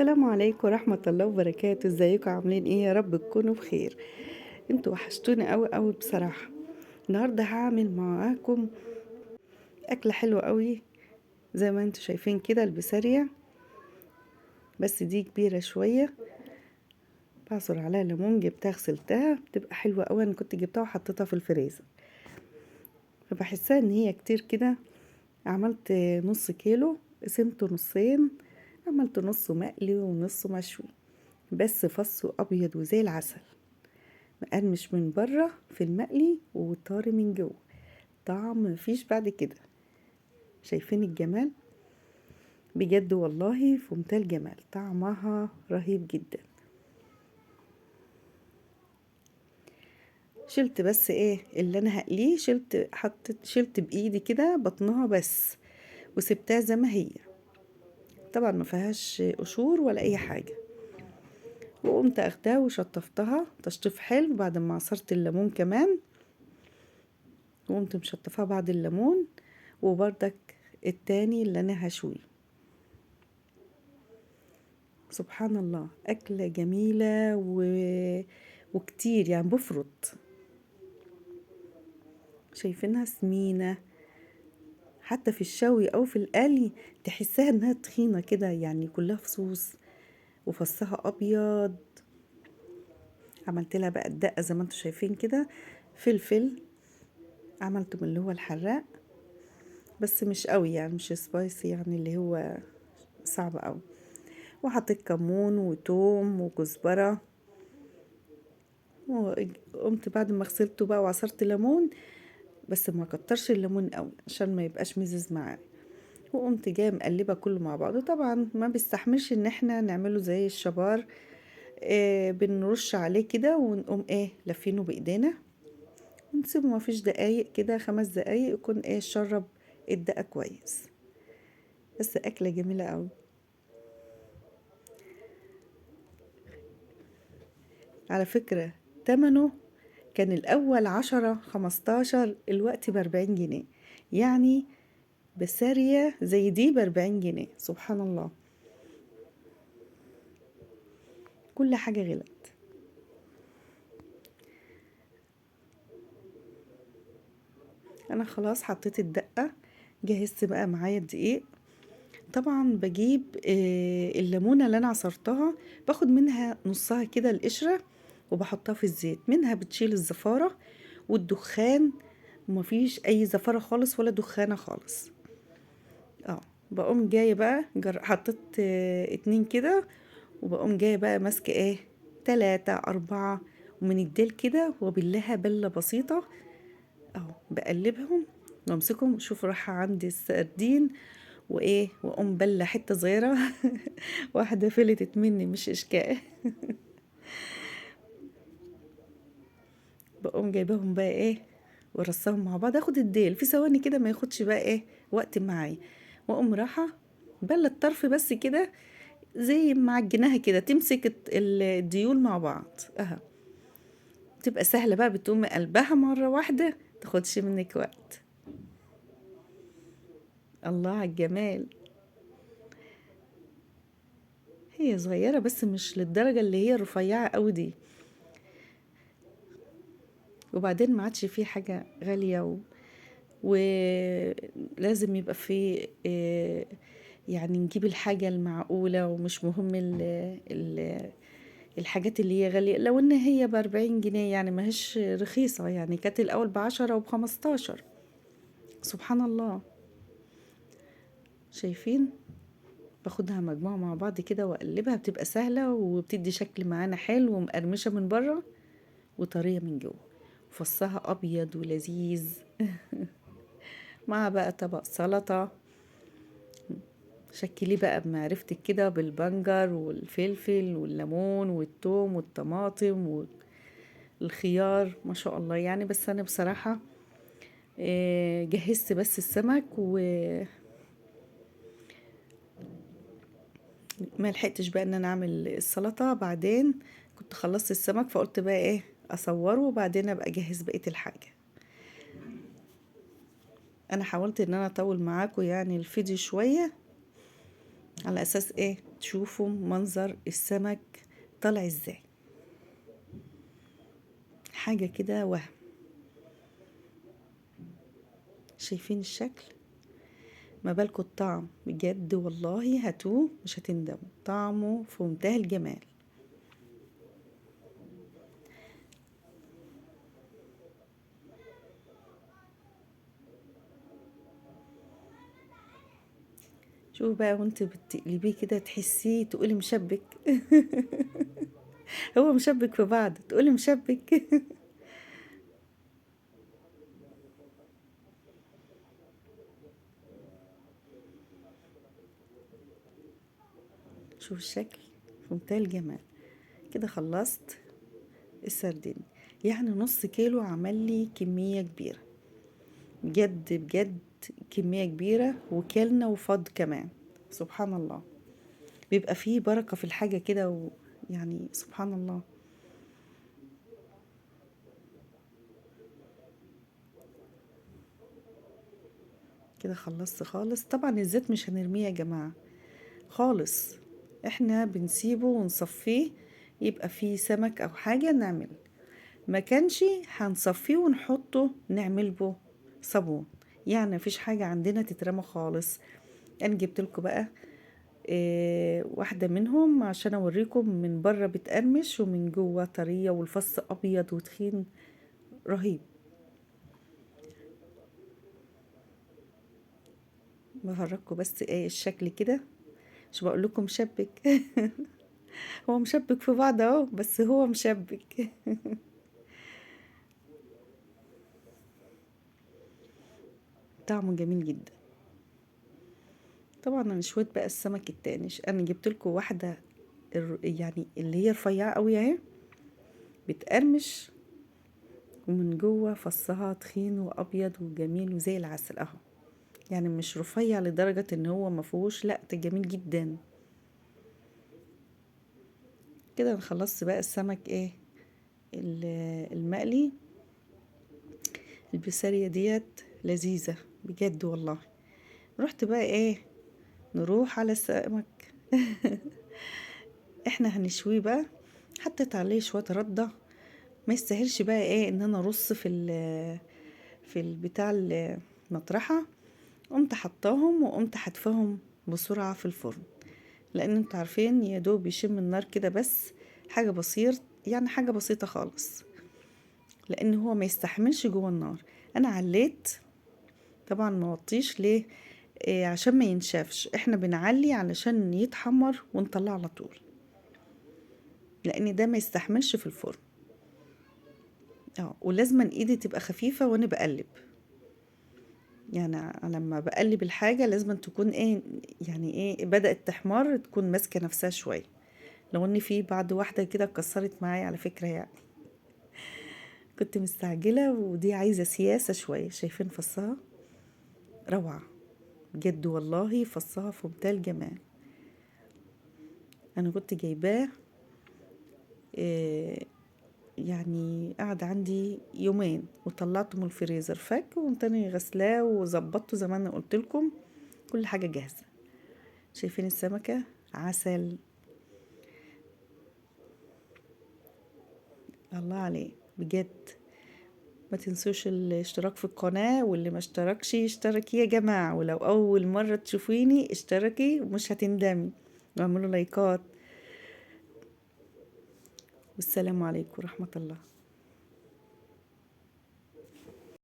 السلام عليكم ورحمة الله وبركاته. ازيكم عاملين ايه؟ يا رب تكونوا بخير. انتوا وحشتوني قوي قوي بصراحة. النهاردة هعمل معاكم اكلة حلوة قوي زي ما انتوا شايفين كده، البسارية، بس دي كبيرة شوية، بعصر عليها ليمون، جبتها غسلتها، بتبقى حلوة قوي. انا كنت جبتها وحطيتها في الفريزر، فبحسها ان هي كتير كده. عملت نص كيلو، قسمته نصين، عملت نصه مقلي ونصه مشوي، بس فصه ابيض وزي العسل، مقرمش من بره في المقلي وطاري من جوه، طعم مفيش بعد كده. شايفين الجمال؟ بجد والله في منتهى الجمال، طعمها رهيب جدا. شلت بس ايه اللي انا هقليه، شلت بايدي كده بطنها بس، وسبتها زي ما هي، طبعا ما فيهاش قشور ولا اي حاجة. وقمت اخدها وشطفتها تشطيف حلو بعد ما عصرت الليمون كمان، وقمت مشطفاها بعد الليمون، وبردك التاني اللي انا هشويه. سبحان الله، اكله جميلة وكتير يعني، بفرط. شايفينها سمينه حتى في الشوي او في القلي، تحسها انها تخينة كده يعني، كلها فصوص وفصها ابيض. عملت لها بقى الدقة زي ما انتم شايفين كده، فلفل عملته من اللي هو الحراق، بس مش قوي يعني، مش سبايسي يعني اللي هو صعب قوي. وحطيت كمون وتوم وكزبره، وقمت بعد ما غسلته بقى وعصرت ليمون، بس ما كترش الليمون قوي عشان ما يبقاش مزز معاه. وقمت جاية مقلبه كله مع بعضه. طبعا ما بيستحملش ان احنا نعمله زي الشبار، بنرش عليه كده ونقوم لفينه بايدينا ونسيبه ما فيش دقايق كده، 5 دقايق يكون شرب الدقة كويس. بس اكله جميلة قوي. على فكرة تمنه كان الاول 10 15، الوقت ب40 جنيه، يعني بسارية زي دي ب40 جنيه. سبحان الله، كل حاجة غلت. انا خلاص حطيت الدقة، جهزت بقى معايا الدقيق. طبعا بجيب الليمونة اللي انا عصرتها، باخد منها نصها كده القشرة وبحطها في الزيت، منها بتشيل الزفارة والدخان، ومفيش اي زفارة خالص ولا دخانة خالص. بقوم جاية بقى حطيت 2 كده، وبقوم جاية بقى ماسكة 3 4 ومن الديل كده، وبالها بلة بسيطة اهو، بقلبهم وامسكهم. شوف راح عندي السردين واقوم بلة حتة صغيرة واحدة فلتت مني مش اشكال. بقوم جايباهم بقى ورصاهم مع بعض، اخد الديل في ثواني كده، ما ياخدش بقى وقت معايا. واقوم راحة بلة الطرف بس كده زي ما عجناها كده، تمسك الديول مع بعض اهو، تبقى سهلة بقى، بتقوم قلبها مرة واحدة، تاخدش منك وقت. الله على الجمال. هي صغيرة بس مش للدرجة اللي هي رفيعة قوي دي. وبعدين ما عادش فيه حاجة غالية ولازم يبقى فيه، نجيب الحاجة المعقولة، ومش مهم الحاجات اللي هي غالية. لو ان هي ب40 جنيه يعني ما هيش رخيصة يعني، كانت الأول ب10 وبخمستاشر. سبحان الله. شايفين؟ باخدها مجموعة مع بعض كده واقلبها، بتبقى سهلة وبتدي شكل معانا حلو، ومقرمشة من بره وطرية من جوه، فصها أبيض ولذيذ. مع بقى طبق سلطة، شكلية بقى بمعرفتك كده بالبنجر والفلفل والليمون والثوم والطماطم والخيار، ما شاء الله يعني. بس أنا بصراحة، جهزت بس السمك و ما لحقتش بقى ان انا اعمل السلطة. بعدين كنت خلصت السمك، فقلت بقى اصوره وبعدين ابقى اجهز بقية الحاجة. انا حاولت ان انا اطول معاكم الفيديو شوية، على اساس تشوفوا منظر السمك طالع ازاي، حاجة كده وهم. شايفين الشكل؟ ما بالكم الطعم، بجد والله هاتوه مش هتندموا، طعمه في منتهى الجمال. شوف بقى وانت بتقلبيه كده تحسيه تقولي مشبك. هو مشبك في بعض، تقولي مشبك. شوف الشكل في منتهى الجمال. كده خلصت السردين، يعني نص كيلو عمل لي كمية كبيرة بجد بجد، كمية كبيرة، وكلنا وفض كمان. سبحان الله، بيبقى فيه بركة في الحاجة كده، ويعني سبحان الله. كده خلصت خالص. طبعا الزيت مش هنرميه يا جماعة خالص، احنا بنسيبه ونصفيه، يبقى فيه سمك او حاجة نعمل، ما كانش هنصفيه ونحطه نعمل به صابون، يعني مفيش حاجة عندنا تترمى خالص. انا جبت لكم بقى واحدة منهم عشان اوريكم من بره بتقرمش ومن جوه طرية، والفص ابيض وتخين رهيب. بفرجكم بس ايه الشكل كده، مش بقول لكم مشبك. هو مشبك في بعض اهو، بس هو مشبك. طعمه جميل جدا. طبعا انا شويت بقى السمك التاني، انا جبت لكم واحدة يعني اللي هي رفيعة قوي اهي، بتقرمش ومن جوه فصها تخين وابيض وجميل وزي العسل اهو، يعني مش رفيع لدرجة ان هو ما فيهوش، لا ده جميل جدا. كده انا خلصت بقى السمك ايه المقلي. البسارية ديت لذيذة بجد والله. رحت بقى ايه، نروح على السمك. احنا هنشويه بقى، حطيت عليه شوية ردة، ما يستاهلش بقى ايه ان انا ارص في البتاع المطرحة. قمت حطاهم وقمت حدفهم بسرعة في الفرن، لان انتوا عارفين يا دوب يشم النار كده بس، حاجة بسيط يعني، حاجة بسيطة خالص، لان هو ما يستحملش جوه النار. انا عليت طبعا، ما وطيش ليه؟ إيه عشان ما ينشفش، احنا بنعلي علشان يتحمر ونطلع على طول، لان ده ما يستحملش في الفرن. ولازم ايدي تبقى خفيفة وانا بقلب، يعني لما بقلب الحاجة لازم تكون ايه، يعني ايه بدأت تحمر، تكون ماسكة نفسها شوية. لو ان في بعد واحدة كده اتكسرت معايا على فكرة، يعني كنت مستعجلة ودي عايزة سياسة شوية. شايفين فصها روعة بجد والله، فصها في منتهى الجمال. انا كنت جايباه إيه يعني قعد عندي يومين، وطلعته من الفريزر فك، وقمت انا غسلاه وظبطته زي ما انا قلت لكم، كل حاجة جاهزة. شايفين السمكة عسل، الله عليه بجد. ما تنسوش الاشتراك في القناة، واللي ما اشتركش يشترك يا جماعة، ولو اول مرة تشوفيني اشتركي ومش هتندمي، واعملوا لايكات. والسلام عليكم ورحمة الله.